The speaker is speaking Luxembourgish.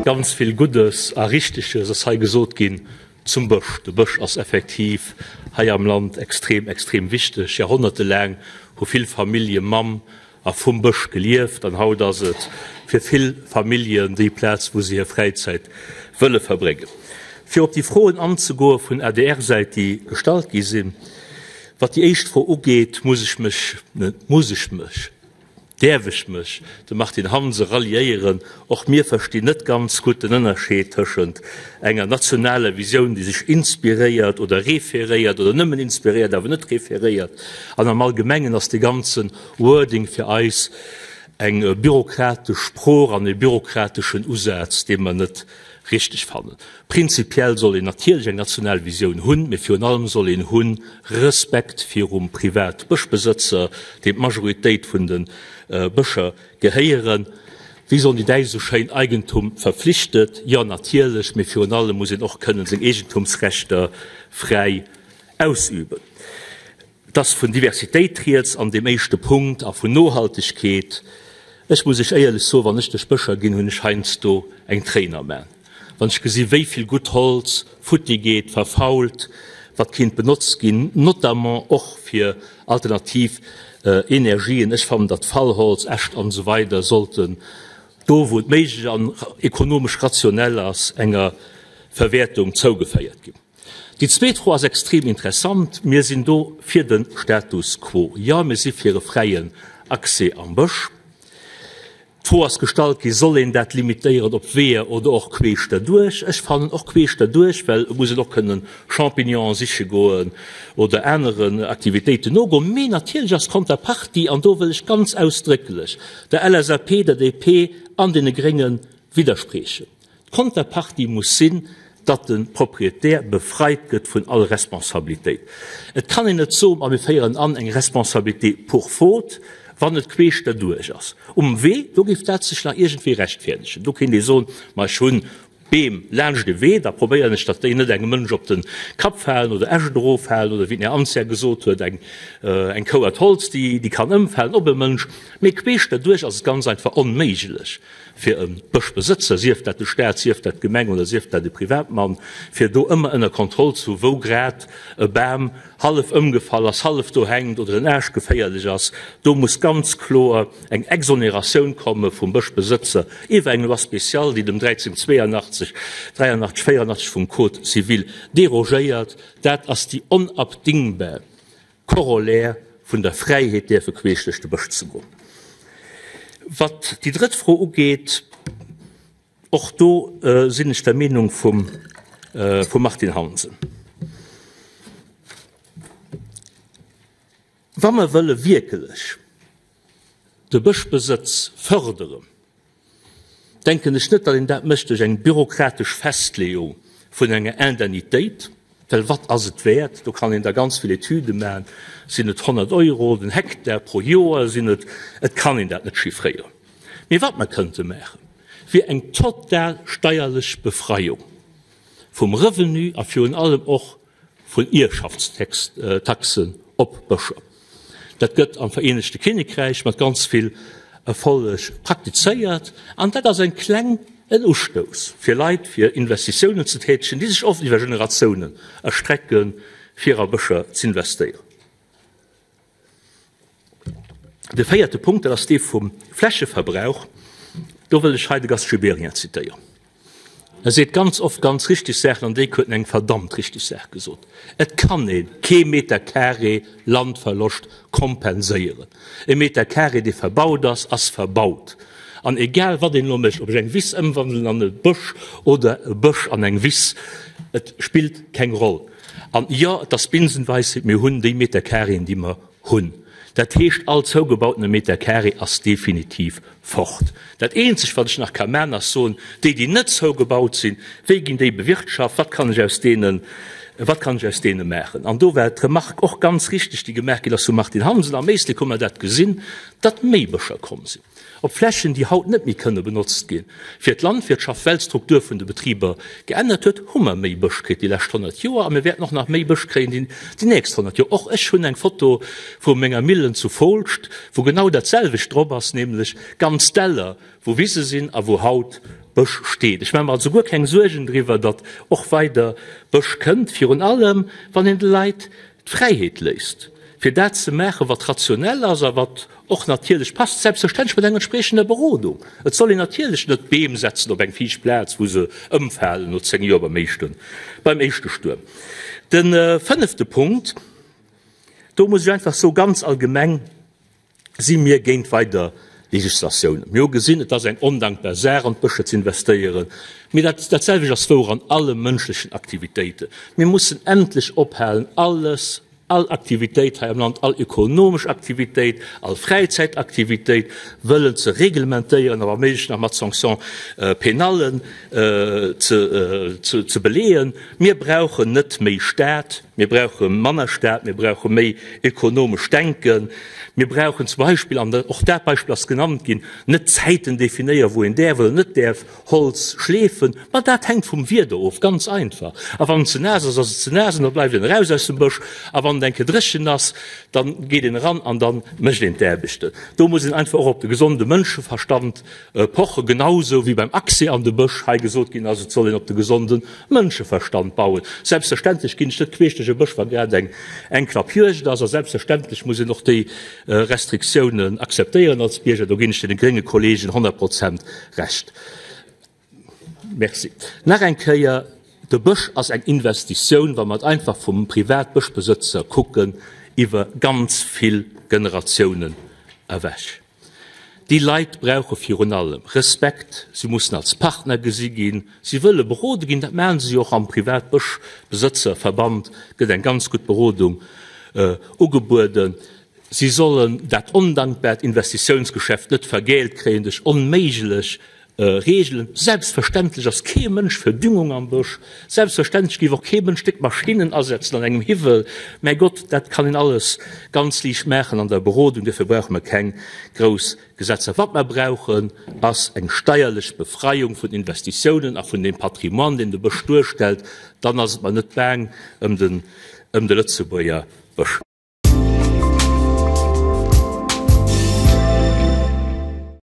Ganz vill Guddes a Richteges ass hei gesot ginn zum Bësch. De Bësch ass effektiv hei am Land extrem, extrem wichteg. Jahrhonnertelaang hu vill Famillje mam a vum Bësch gelieft an haut ass et fir vill Familljen déi Plaz, wou se hir Fräizäit wëlle verbréngen. Fir op déi Froen anzegoe vun ADR-Säit, déi gestallt gi sinn, Wat déi éischt Fro ugeet, muss ech mech, net muss ech mech, däerf ech mech dem Martine Hansen ralliéieren. Och mir verstinn net ganz gutt den Ënnerscheed tëschent enger nationaler Visioun, déi sech inspiréiert oder referéiert oder nëmmen inspiréiert, awer net referéiert. An am Allgemengen ass dee ganze Wording fir eis eng bürokratesch Sprooch an e bürokrateschen Usaz, dee mer net richteg fannen. Prinzipiell soll een natierlech eng national Visioun hunn, mee virun allem soll een hu Respekt virum Privatbëschbesëtzer, deem d'Majoritéit vun de Bëscher gehéieren. Wéi soen déi Däitsch esou schéin, Eigentum verpflichtet. Jo, natierlech, mee virun allem muss een och kënnen seng Eegentumsrechter fräi ausüben. Et ass vun Diversitéit rieds an deem éischte Punkt a vun Nohaltegkeet. Ech muss Iech éierlech soen, wann ech duerch d'Bëscher ginn, hunn ech heiansdo eng Tréin am Aen, wann ech gesi wéi vill gutt Holz futti geet, verfault, wat kinnt benotzt ginn, notamment och fir alternativ Energien. Ech fannen, datt Fallholz, Äscht an esou weider sollten do, wou et méiglech an ekonomesch rationell ass, enger Verwäertung zougeféiert ginn. Déi zweet Fro ass extrem interessant. Mir sinn do fir de Status quo. Jo, mir si fir e fräien Accès am Bësch. D'Fro ass gestallt ginn, Soll een dat limitéieren op Weeër oder och queesch derduerch? Ech fannen och queesch derduerch, well et muss een och kënnen Champignonen siche goen oder aneren Aktivitéiten nogoen. Mee natierlech ass d'Konterpartie, an do wëll ech ganz ausdrécklech der LSAP, der DP an deene Grénge widderspriechen, D'Konterpartie muss sinn, datt de Proprietär befreit gëtt vun all Responsabilitéit. Et kann een net soen, ma mir féieren an eng Responsabilité pour faute, wann et queesch derduerch ass. Um Wee, do géif dat sech nach iergendwéi rechtfäerdegen. Do kéint ee soen, ma ech hunn Beem laanscht de Wee, da probéieren ech, datt déi net engem Mënsch op de Kapp falen oder Äscht eroffalen oder wéi den Här Anzia gesot huet, eng eng Kouert Holz, déi kann ëmfalen op e Mënsch. Mee queesch derduerch ass et ganz einfach onméiglech. fir e Bëschbesëtzer, sief dat de Staat, sief dat d'Gemeng oder sief dat e Privatmann, fir do ëmmer ënner Kontroll ze hu wou grad e Bam hallef ëmgefall ass, hallef do hänkt oder en Aascht geféierlech ass. Do muss ganz kloer eng Exonératioun komme vum Bëschbesëtzer iwwer eng Loi spéciale, déi dem 1382, 83, 84 vum Code civil derogéiert. Dat ass déi onabdingbar Corollaire vun der Fräiheet däerfe queesch duerch de Bësch ze goen. Wat déi drëtt Fro ugeet, och do sinn ech der Meenung vum Martine Hansen. Wa mer wëlle wierkelech de Bëschbesëtz fërderen, denken ech net, datt een dat mécht duerch eng bürokratesch Festleeung vun enger Indemnitéit, well wat ass et wäert? Do kann een da ganz vill Etüde maachen, sinn et 100 Euro den Hektar pro Joer, sinn et, et kann een dat net chiffréieren. Mee wat mer kënnte maachen, wier eng total steierlech Befreiung vum Revenu a virun allem och vun Ierfschaftstaxen op Bëscher. Dat gëtt am Vereenegte Kinnekräich mat ganz vill Erfolleg praktizéiert an dat ass eng kleng en Ustouss fir Leit fir Investitiounen ze tätegen, déi sech oft iwwer Generatiounen erstrecken, fir a Bëscher z'investéieren. De véierte Punkt, dat ass dee vum Flächeverbrauch. Do wëll ech hei de Gast Gibéryen zitéieren. E seet ganz oft ganz richtig Saachen an déi huet en eng verdammt richtig Saach gesot, Et kann ee kee Meter carré Landverloscht kompenséieren. E Meter carré, dee verbaut ass, ass verbaut. An egal wat een elo mécht, ob ech eng Wiss ëmwandelen an e Bësch oder e Bësch an eng Wiss, et spillt keng Roll. An jo, et ass Binsenweisheit, mir hunn déi Meter Carréen, déi mer hunn. Dat heescht, all zougebautene Meter Carré ass definitiv fort. Dat eenzegt, wat ech nach ka maachen, ass soen, déi, déi net zougebaut sinn, wéi ginn déi bewirtschaft, wat kann ech aus deenen, wat kann ech aus deene maachen? An do war d'Remarque och ganz richtig, déi gemaach ginn ass vum Martine Hansen, am Éislek hu mer dat gesinn, datt méi Bëscher komm sinn. Op Flächen, déi haut net méi kënne benotzt gi fir d'Landwirtschaft, well d'Struktur vun de Betriber geännert huet, hu mer méi Bësch kritt déi lescht 100 Joer a mir wäerten och nach méi Bësch kréien déi nächst 100 Joer. Och ech hunn eng Foto vu menger Millen zu Foolscht, wou genau dat selwecht drop ass, nämlech ganz Däller, wou Wise sinn a wou haut. Bësch steet. Ech maache mer also guer keng Suergen driwwer, datt och weider Bësch kënnt, virun allem wann een de Leit d'Fräiheet léisst, fir dat ze maachen, wat rationell ass a wat och natierlech passt, selbstverständlech mat enger entspriechender Berodung. Et soll een natierlech net Beem setzen op eng fiicht Plaz, wou se ëmfalen no 10 Joer beim éischte, beim éischte Stuerm. De fënnefte Punkt, do muss ech einfach soen, ganz allgemeng, si mir géint weider Legislatiounen. Mir hu gesinn, et ass eng ondankbar Saach, an d'Bëscher ze investéieren. Mee dat datselwecht ass wouer an alle mënschlechen Aktivitéiten. Mir mussen endlech ophalen, alles, all Aktivitéit hei am Land, all ökonomesch Aktivitéit, all Fräizäitaktivitéit wëllen ze reglementéieren a wa méiglech nach mat Sanctions pénallen ze beleeën. Mir brauchen net méi Staat. Mir brauche manner Staat, mir brauche méi ökonomesch Denken. Mir brauchen zum Beispill, an och dat Beispill ass genannt ginn, net Zäiten definéieren, wou een däerf oder net däerf Holz schleefen. Ma dat hänkt vum Wieder of, ganz einfach. A wann et ze naass ass, ass et ze naass an da bleift een eraus aus dem Bësch. A wann et eng Kéier dréchen ass, da geet een eran an da mécht een d'Aarbechten. Do muss een einfach och op de gesonde Mënscheverstand pochen, genausou wéi beim Accès an de Bësch hei gesot ginn ass, et soll een op de gesonde Mënscheverstand bauen. Selbstverständlech ginn ech net queesch duerch e Bësch, wa grad eng eng Klappjuegd ass. A selbstverständlech muss een och déi Restriktiounen akzeptéieren als Bierger. Do ginn ech deene grénge Kollegen 100 Prozent Recht. Merci. Nach eng Kéier, De Bësch ass eng Investitioun, wa mer et einfach vum Privatbëschbesëtzer kucken, iwwer ganz vill Generatiounen ewech. Déi Leit brauche virun allem Respekt, si mussen als Partner gesi ginn, si wëlle berode ginn, dat maache se jo och am Privatbëschbesëtzerverband, gëtt eng ganz gutt Berodung ugebueden. Si sollen dat ondankbart Investitiounsgeschäft net vergäält kréien duerch onméiglech Reegelen. Selbstverständlech ass kee Mënsch fir Düngung am Bësch, selbstverständlech géif och kee Mënsch déck Maschinnen asetzen an engem Hiwwel. Mäi Gott, dat kann een alles ganz liicht maachen an der Berodung, duerfir brauche mer keng grouss Gesetzer. Wat mer brauchen, ass eng steierlech Befreiung vun Investitiounen a vun deem Patrimoine, deen de Bësch duerstellt. Dann ass et mer net baang ëm de Lëtzebuerger Bësch.